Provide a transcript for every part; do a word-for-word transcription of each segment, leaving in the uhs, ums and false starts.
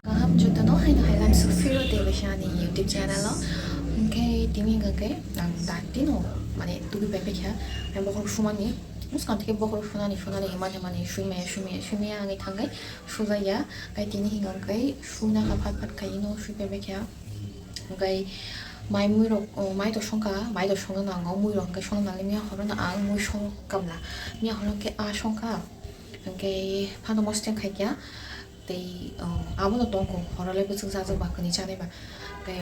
Kaham jotono haino hai lam suk phiro tei baisa ani YouTube channel o. Hwnkhe tini hwnkhe ang datino mane tubui pai paikha. Ang bokhorok sumani, bwskang theke bokhorok sunani, sunani himani, himani, suimaya, suimaya, suimaya wngwi thangwi sujaya. Tei tini hwnkhe suina kha phat phat khaino sui pai paikha. Hwnkhe mai muirok, o, mai to songkha, mai to songna nango, muirok hwnkhe songna nangli miya horo no ang mui song kamla. Miya horo hwnkhe a songkha. Hwnkhe phano mosteng khaikha. Tei, um, abono tongkho, horolai bwswk sajwk ba kwnwi chanai ba. Tei,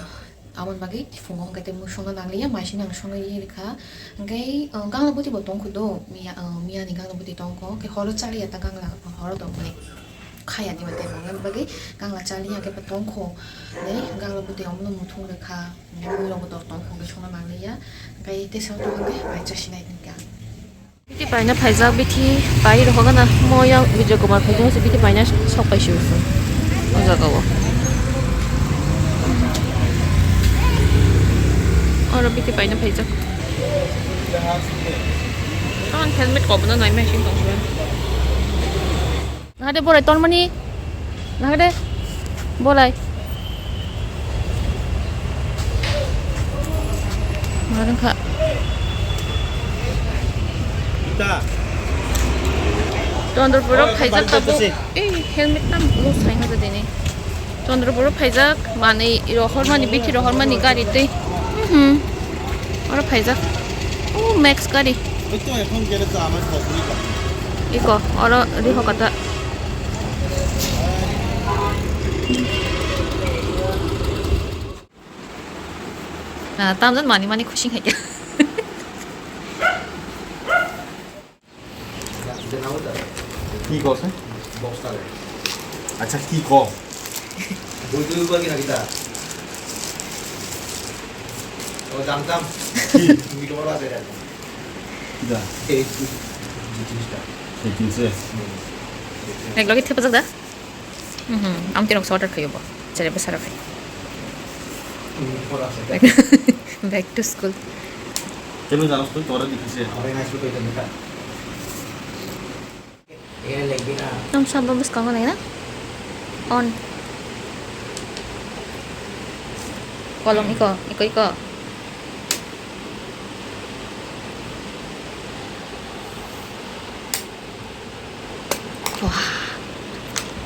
ah, aboni bagwi phungo hwnkhe tei mui songna nangliya, mai sini ang songwi rwkha. Hwnkhe, um, gangla bwtwi bo tongkho do, miya, um, miyani gangla bwtwi tongkho, hwnkhe horo chaliya ta gangla, horo tongkho ni khaya ni ba tei mangna bagwi gangla chaliya hwnkhe bo tongkho. Tei gangla bwtwi omono muthung rwkha, hwnkhe mui rok bo tor tongkho hwnkhe songna nangliya. Hwnkhe tei songna hwnkhe mai chasinai hwnkhe ang. Bithi paina phaijak, bithi pai rokha gana moya Vijay Kumar phaijak se bithi paina sok pai se o jaga o. Oro bithi paina phaijak. Ang helmet kobo no nai machine tong. Nahade borai tormani. Nahade borai. Marang kha. Ita. Chondrapuro phaijak tabuk. Eh, helmet tam lo sai ma dini. Chondrapuro phaijak, manwi rohormani, bithi rohormani gari tei. Mhm. Oro phaijak. O Max gari. Iko, oro riho kata. Ah, tamjani mani mani khushi hai. Ki ko se? Acha, ki ko? Bui tui ba ki na kita. O dam dam. Ki? Tumi to ora bera. Kita. Ei, tu. Ei, tu se. Ek logi thepa jak da? Mhm. Am tinok order khayo bo. Jere besara khai. Back to school. Telo janos tu tora dikhise. Tam sabo bwskango nai na? On. Kolom iko, iko, iko. Wah.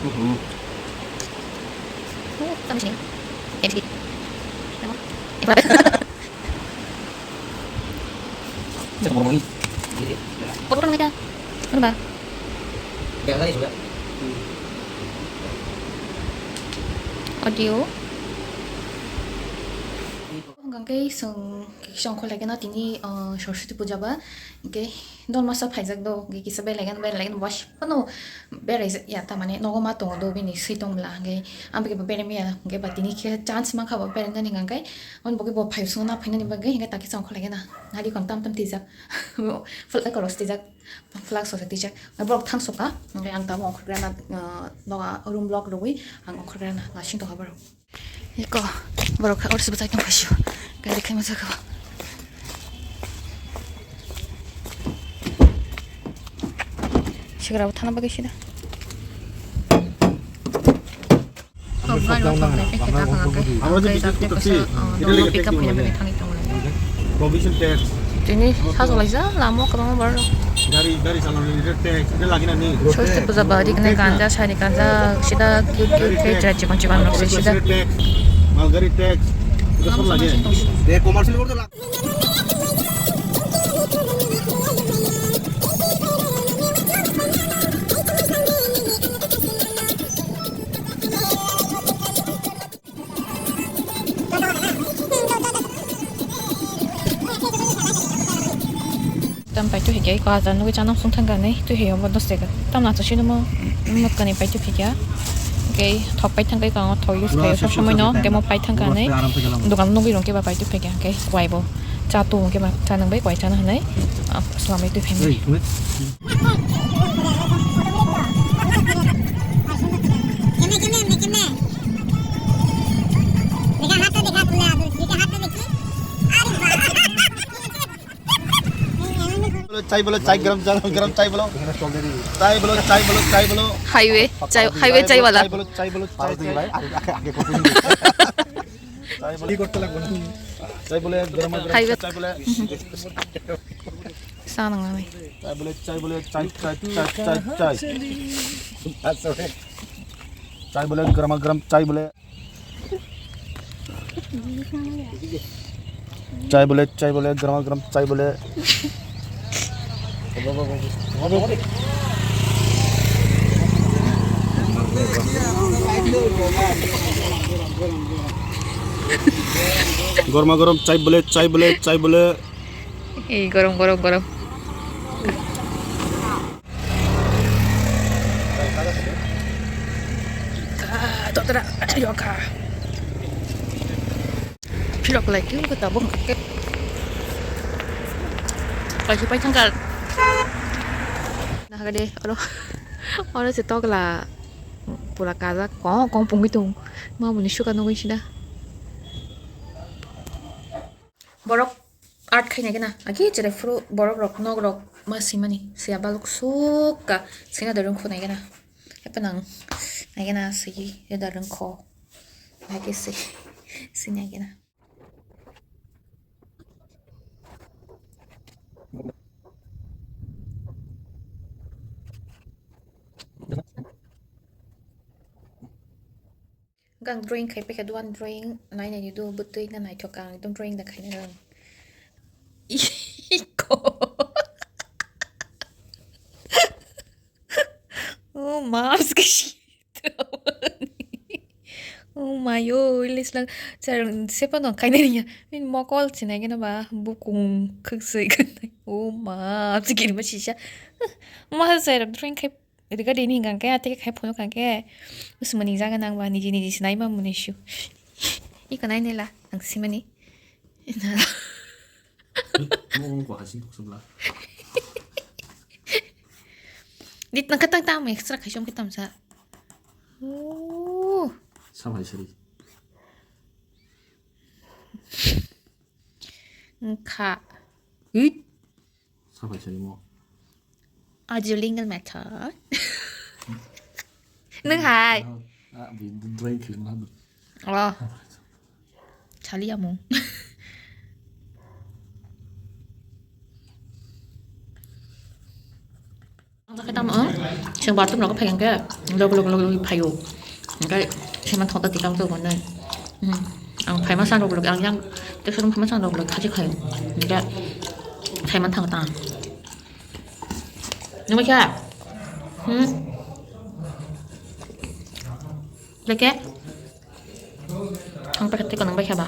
Mhm. Oh, tam sini. Em sini. Nama? Cek ngomong ini. Potong aja. Mana? Biasa nih sudah. Audio. Hwnkhe chwng kisa ongkhor lai kheno tini, ah, Saraswati puja ba, hwnkhe dol masa phaijak do, hwnkhe kisa belai kheno, belai kheno, boss phano berai ya, tamani nogo ma tongo do, bini swi tong bwla, hwnkhe ang bai khe bo berai maya, hwnkhe ba tini khe chance mankha bo berai nani hwnkhe, hwnba khe bo phai songna phainani bagwi, hwnkhe ta kisa ongkhor lai kheno, nari kon tam tam twijak, flag rok twijak, flag rok twijak, borok thang sokha, hwnkhe ang tamo ongkhor gra na, ah, nogo room lock rwui ang ongkhor gra na, nasing tongkha borok. Iko, borok kha, oro se bwsai tong phai sio. Gari khai masa kha. Sigra bo thana bagwi sida. Kok gari o thang khai, khai thang khai. Ang khai jak tei kaisa, ah, dolo pick up khaina bagwi thangwi tongo. Provision tax. Tini sajwk laijak lama o kwbangma borok. Gari, gari chalani tax, ita lagi nani. Saraswati puja ba ri khnai ganja, sari ganja, sida cute cute khe chwrai chikon chikon rok se sida. Mal gari tax, ita sob lagi. De commercial gor to lag- Tam pai tu hike ko ajan nugui chanam sung thang gani tu he obo dos tega tam na chasi namo mot kani pai tu hike ke thok pai thang kai ko thok use kai sob somoi no ke mo pai thang gani dukan nugui rong ke ba pai tu hike ke kwai bo Cha tung ke ma, cha nang bai koi cha na hanai. Ah, salam itu family. Chai bolo, chai, garam, garam, garam chai bolo. Chai bolo, chai bolo, chai bolo. Highway, chai, highwai chai wala. Chai bolo, chai bolo, chai, chai. Chai bolo. Chai bolo, garam, garam, highway. Chai bolo. Sa nang nai. Chai bolo, chai bolo, chai, chai, chai, chai, chai. Chai bolo, garam, garam, chai bolo. Chai bole, chai bole, garam garam chai bole. Gorma gorom chai bole, chai bole, chai bole. Ei, gorom, gorom, gorom. Ah, doktora, ayo ka. Phirok lai khe wngkha tabuk hwnkhe. Kaisa pai thangkha. Nahagade, oro, oro se tokla pura kajak, kong, kong pungwi tongo. Mamoni suka nugwi sida. Borok art khai naikhe na, agi cherai phuru borok rok nok rok ma swimani, swiya balok sukha, swina da rwngkho naikhe na, haikhe nang naikhe na swi da rwngkho, haikhe swi, swi naikhe na. Gang drawing khai paikha, duan drawing nai nai ni do, bwtwi na naithok ang, ekdom drawing da khaina rang. Iko. Oh, moms ke shi. Oh my, oh, ilis lang. Sar, sepa no kaina niya. Min mokol sinai gana ba, bukung khuk sui gana. Oh, moms ke ma shisha. Ma sar drawing khai Rega dini hingkha khe, ateke khai phunuk kha khe, usmani jaga nang ba, niji niji sinai ma muni shu. Iko nai nela, ang simani. Mo mo ko hasin tuk subla. Dit nang katang tam extra khai som kitam sa. Oh. Samai sari. Ngkha. Hit. Sabai sari mo. Ajulingal method. Nung hai. Ah, ah, bi drawing khe ma. Oh. Chali amung. Ang khe tamo, chwng bathroom rogo phai hwnkhe, log log log log phaio. Hwnkhe saiman thok ta tikam to gonai. Hmm. Ang phaima san log log, ang yang te sorom phaima san log log khachi khai. Hwnkhe saiman thang tang. Nungbai kha? Hmm? Leke? Ang pakai tiko nungbai kha ba?